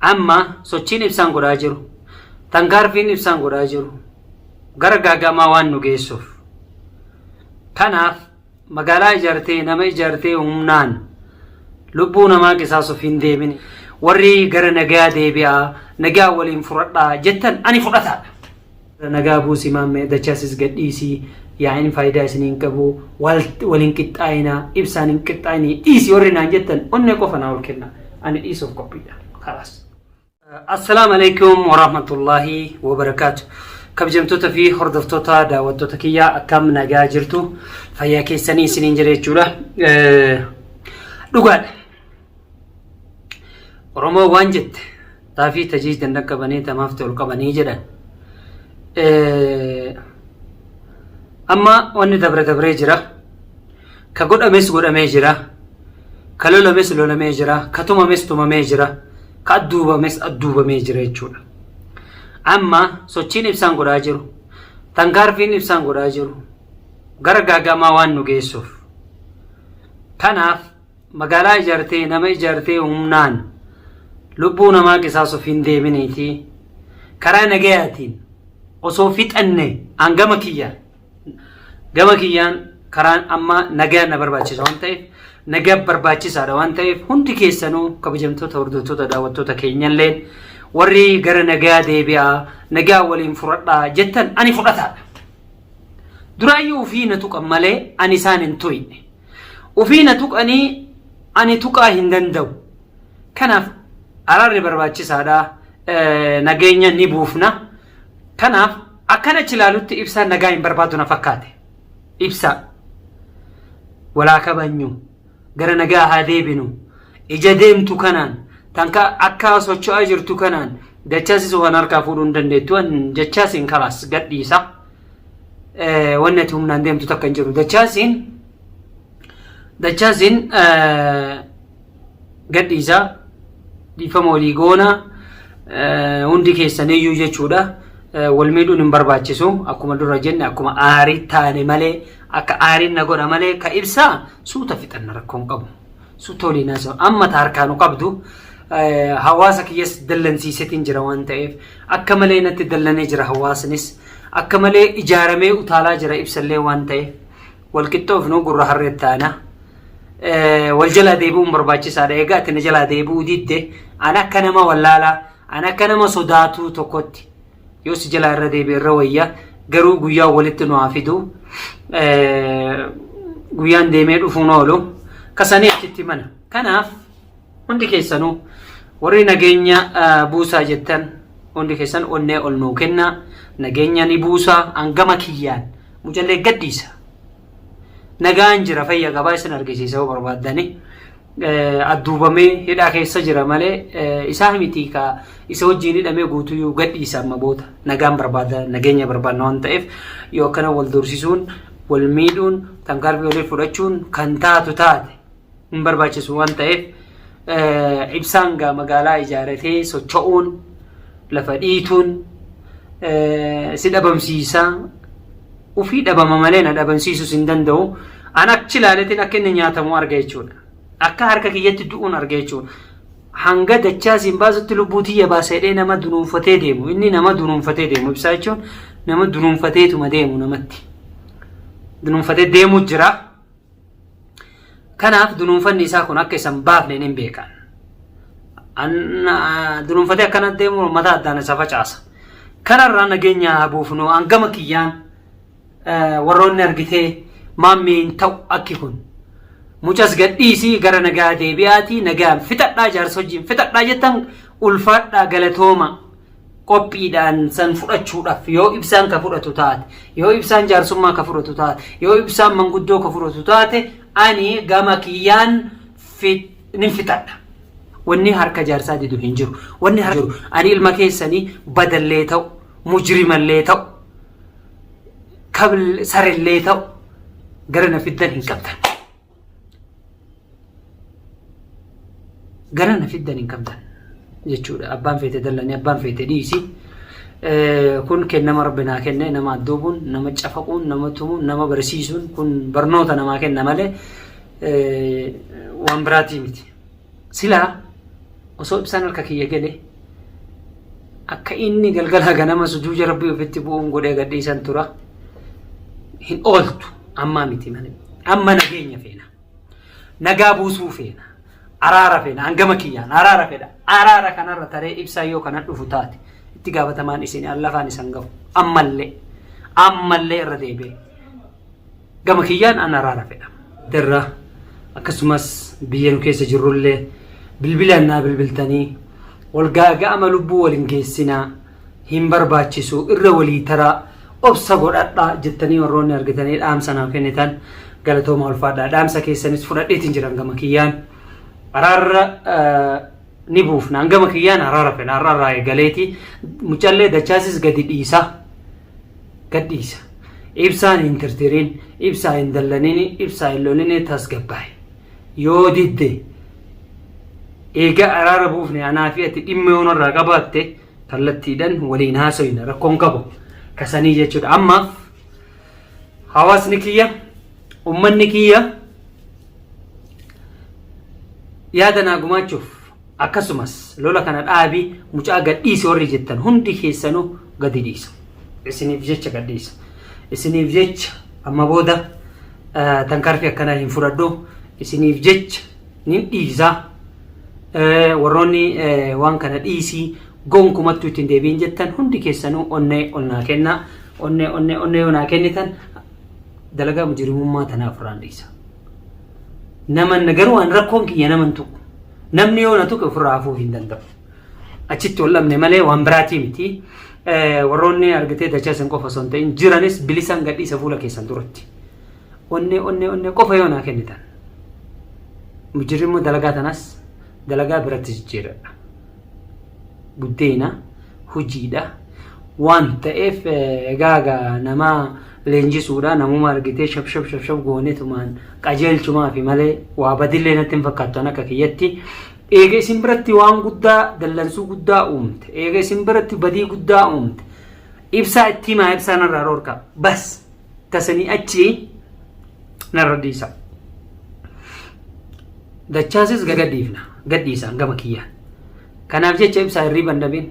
Amma sochiin ibsaan godhaa jiru, tankaarfiin ibsaan godhaa jiru gara gaagamaa waan nu geessuuf. Kanaaf magaalaa ijaartee nama ijaartee humnaan lubbuu namaa qisaasuuf hin deemin. Warri gara nagaa deebi'aa, nagaa waliin furadhaa jettan ani fudhataadha. Nagaa buusi maammee dachaasis gadhiisii yaa'iin faayidaa isin hin qabu wal hin qixxaa'inaa ibsaan hin qixxaa'inii dhiisi warri naan jettan onnee qofa naa ol kenna ani dhiisuuf qophiidha kalaas. Assalaamu alaikum warahmatullaahi wabarakaatu. Kabajamtoota fi hordoftoota daawwattoota kiyyaa akkam nagaa jirtu fayyaa keessanii isiniin jedha jechuudha. Dhugaadha. Oromoo waan jette xaafii tajii dandan qabanii tamaafte ol qabanii jedhan. Amma wanni dabre dabree jira. Ka godhames godhamee jira. Ka lolames lolamee jira. Ka tumames tumamee jira. Ka adduubames adduubamee jira jechuudha. Amma sochiin ibsaan godhaa jiru. Tankaarfiin ibsaan godhaa jiru. Gara gaagamaa waan nu geessuuf. Kanaaf magaalaa ijaartee nama ijaartee humnaan lubbuu namaa qisaasuuf hin deeminiitii karaa nagayaatiin osoo fixanne an gama kiyyaan gama kiyyaan karaan amma nagayaan na barbaachisa waan ta'eef nagaa barbaachisaadha waan ta'eef hundi keessanuu kabajamtoota hordoftoota daawwattoota keenyalleen warri gara nagaa deebi'aa nagaa waliin furadhaa jettan ani fudhataadha. Duraayyuu ufii na tuqan malee ani isaan hin tuyne. Ufii na tuqanii ani tuqaa hin danda'u. Kanaaf araarri barbaachisaadha. Nageenya ni buufna. Kanaaf akkan achi ilaalutti ibsaan nagaa hin barbaadu na fakkaate. Ibsaa. Walaa kabanyu. Gara nagaa haa deebinu. Ija deemtu kanaan tanka akka socho'aa jirtu kanaan dachaasis waan harkaa fuudhuu hin dandeettu. Dachaasiin kalaas gadhiisa. Wanni ati humnaan deemtu takka hin jiru. Dachaasiin gadhiisa dhiifama walii goona hundi keessaniyyuu jechuudha. Wal miidhuun hin barbaachisu. Akkuma dura jenne akkuma aarii taane malee akka aariin na godha malee ka ibsaa suuta fixanna rakkoon qabu. Suuta waliin haasa'u. Amma ta harkaanu qabdu hawaasa kiyyas dallansiisetiin jira waan ta'eef akka malee natti dallanee jira hawaasnis. Akka malee ijaaramee utaalaa jira ibsallee waan ta'eef wal qixxoofnu gurra harree taana. Wal jalaa deebi'uun barbaachisaadha. Egaa ati na jalaa deebi'uu didde an akka nama wallaalaa an akka nama sodaatuu tokkotti yoo si jalaa irra deebi'e irra wayya garuu guyyaa walitti nu haa fidu. Guyyaan deemee dhufuun oolu kasanii achitti mana. Kanaaf Hundi keessanuu warri nageenya buusaa jettan hundi keessan onnee ol nuu kennaa nageenya ni buusaa hangama kiyyaan mucallee gadhiisa. Nagaan jira fayya qabaa isin argisiisa yoo barbaaddani. Adduubamee hidhaa keessa jira malee isaa miti ka isa wajjin hidhamee guutuyyuu gadhiisa amma booda nagaan barbaada nageenya barbaadna waan ta'eef yoo akkana wal doorsisuun wal miidhuun tankaarfii walii fudhachuun kan taatu taate. Hin barbaachisu waan ta'eef ibsaan gaa magaalaa ijaaratee socho'uun lafa dhiituun si dhabamsiisa. Ufii dhabama malee na dhabamsiisuus hin danda'u. An achi ilaaleetiin akka inni nyaatamu arga jechuudha. Akka harka kiyyatti du'uun arga jechuudha. Hanga dachaa siin baasutti lubbuu tiyya baasa jedhee nama dunuunfatee deemu. Inni nama dunuunfatee deemu. Ibsaa jechuun nama dunuunfateetuma deemu namatti. Dunuunfatee deemuu jira. Kanaaf dunuunfanni isaa kun akka isan baafne nin beekan. Dunuunfatee akkana deemu mataa addaan isa facaasa. Kanarraa nageenya haa buufnu hangama kiyyaan warroonni argitee maammee hin ta'u akki kun. Mucas gadhiisii gara nagaa deebi'aatii nagaan fixadhaa jaarsa wajjin fixadhaa jettan ulfaadhaa galatooma. Qophiidhaan san fudhachuudhaaf yoo ibsaan ka fudhatu taate, yoo ibsaan jaarsummaa ka fudhatu taate, yoo ibsaan manguddoo ka fudhatu taate, ani gama kiyyaan nin fixadha. Wanni harka jaarsaa didu hin jiru. Wanni harka jiru ani ilma keessanii badallee ta'u, mujrimallee ta'u, sarellee ta'u gara na fiddan hin qabdan. Gara na fiddan hin qabdan jechuudha. Abbaan feete dallanii abbaan feete dhiisi. Kun kennama rabbi naa kenne nama addoobuun, nama cafaquun, nama tumuun, nama barsiisuun kun barnoota namaa kenna malee waan biraatii miti. Silaa osoo ibsaan harka kiyya gale Akka inni galgala ganama sujuuja rabbii ofitti bu'uun godhee gadhiisan tura. Hin ooltu ammaa miti malee. Amma nageenya feena. Nagaa buusuu feena. Araara feena. Hangama kiyyaan araara fedha. Araara kanarra taree ibsaa yoo kana dhufu taate itti gaafatamaan isin allafaan isan gahu. Ammallee ammallee irra deebi'ee. Gama kiyyaan an araara fedha. Irra akkasumas biyya nu keessa jirrullee bilbilaan naa bilbiltanii wal gaaga'ama lubbuu wal hin geessinaa hin barbaachisu irra walii taraa obsa godhadhaa jettanii warroonni argitanii dhaamsa naaf kennitan galatooma ulfaadhaa. Dhaamsa keessanis fudhadheetiin jiran gama kiyyaan araarra ni buufna. Hangama kiyyaan araara fedha. Har'a irraa eegaleeti mucallee dachaasis gadi dhiisa. Gad dhiisa. Ibsaan hin tirtiriin, ibsaa hin dallanini, ibsaa hin lolini tasgabbaa'e. Yoo didde eega araara buufne anaa fi ati dhimma yoo narraa qabaatte kallattiidhaan waliin haasoyna rakkoon qabu kasanii jechuudha. Ammaaf hawaasni kiyya, ummanni kiyya yaada naa gumaachuuf Akkasumas lola kana dhaabi mucaa gad dhiisi warri jettan hundi keessanuu gadi dhiisa. Isiniif jecha gad dhiisa. Isiniif jecha amma booda tankaarfii akkanaa hin fudhadhu. Isiniif jecha nin dhiisa. Warroonni waan kana dhiisii gonkumattuu ittiin deebiin jettan hundi keessanuu onnee ol naa kennaa. Onnee onnee onnee yoo naa kennitan dalagaa mujrimummaa tanaaf irraan dhiisa. Nama garuu an rakkoon kiyya nama hin tuqu. Namni yoo na tuqe ofirraa hafuu hin danda'u. Achitti wal dhabne malee waan biraatii miti. Warroonni argitee dachaa isin qofa osoo hin ta'in jiranis bilisaan gadhiisa fuula keessan duratti. Onnee onnee onnee qofa yoo naa kennitan. Mujrimmoo dalagaa tanas dalagaa biratti jijjiiradha. Buddeena hojiidha. Waan ta'eef egaa egaa nama leenjisuudha namuma argitee shab shab shab shab goonetumaan qajeelchumaafi malee waa badillee natti hin fakkaattu an akka kiyyatti. Eega isin biratti waan guddaa dallansuu guddaa uumte eega isin biratti badii guddaa uumte ibsaa itti himaa ibsaa narraa dhorka bas tasanii achi narra dhiisa. Dachaasis gadhiifna gadhiisaan gama kiyyaan. Kanaaf jecha ibsaa hirriiba hin dhabin.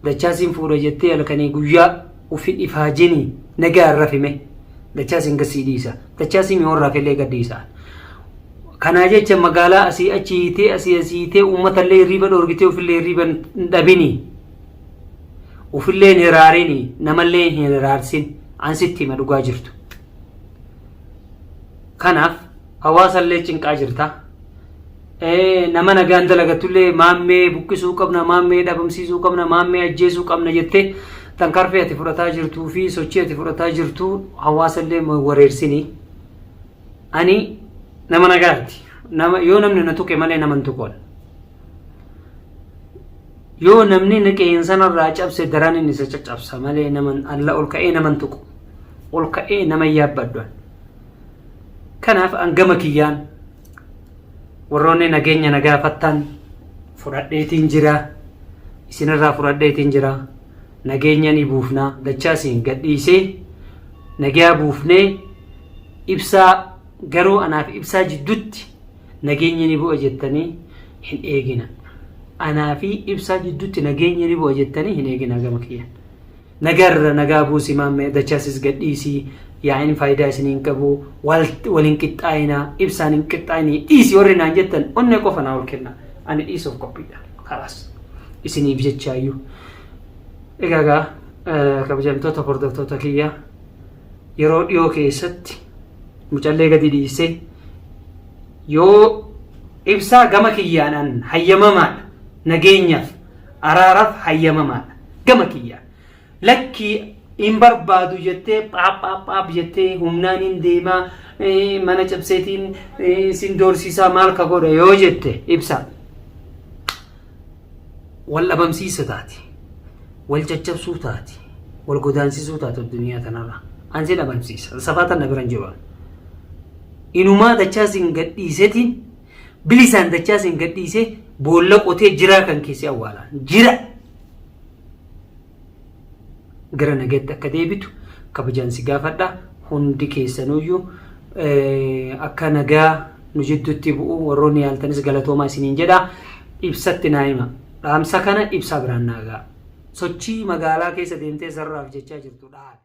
Dachaasiin fuudha jettee halkanii guyyaa ufin ifaajinii nagaan rafime. Dachaasiin gad sii dhiisa. Dachaasiin yoon rafellee gad dhiisa. Kanaa jecha magaalaa asii achi hiitee asii asii hiitee uummatallee hirriiba dhoorgitee ofillee hirriiba hin dhabinii. Ofillee hin hiraarinii namallee hin hiraarsin. An sitti hima dhugaa jirtu. Kanaaf hawaasallee cinqaa jirta. Nama nagaan dalagattullee maammee buqqisuu qabna, maammee dhabamsiisuu qabna, maammee ajjeesuu qabna jettee tankarfii ati fudhataa jirtuu fi sochii ati fudhataa jirtu hawaasallee wareersinii. Ani nama nagaati. Nama yoo namni na tuqe malee nama hin tuqoon. Yoo namni na qeensa narraa cabse daran inni isa caccabsa malee nama alla ol ka'ee nama hin tuqu. Ol ka'ee nama hin yaabbadhu. Kanaaf an gama kiyyaan warroonni nageenya na gaafattan fudhadheetiin jira. Isinirraa fudhadheetiin jira. Nageenya ni buufna. Dachaasiin gadhiisee nagaa buufnee ibsaa garuu anaaf ibsaa jidduutti nageenyi ni bu'a jettanii hin eegina. Anaa fi ibsaa jidduutti nageenyi ni bu'a jettanii hin eegina gama kiyyaan. Nagaarra nagaa buusi maammee dachaasis gadhiisii yaa'in faayidaa isin hin qabu wal hin qixxaa'inaa ibsaan hin qixxaa'inii dhiisi warri naan jettan onnee qofa naa ol kenna ani dhiisuuf qophiidha kalaas isiniif jechaayyuu. Egaa egaa kabajamtoota hordoftoota kiyya yeroo dhiyoo keessatti mucallee gadi dhiisee yoo ibsaa gama kiyyaan hayyamamaadha nageenyaaf araaraaf hayyamamaadha gama kiyyaan lakkii hin barbaadu jettee phaap phaap phaap jettee humnaan hin deemaa mana cabseetiin sin doorsiisaa maal ka godha yoo jette ibsaa wal dhabamsiisa taati wal caccabsuu taati wal godaansisuu taati addunyaa tanarra an si dhabamsiisa safaa tan na bira hin jiru inumaa dachaa sin gadhiisetiin Bilisaan dachaasiin gadhiisee boolla qotee jiraa kan keessi awwaalaan jira. Gara nagaatti akka deebitu kabajaan si gaafadha. Hundi keessanuyyuu akka nagaa nu jidduutti bu'u warroonni yaaltanis galatoomaa isiniin jedha. Ibsatti naa hima. Dhaamsa kana ibsaa biraan naa ga'a. Sochii magaalaa keessa deemtee zarraaf jechaa jirtu dhaabi.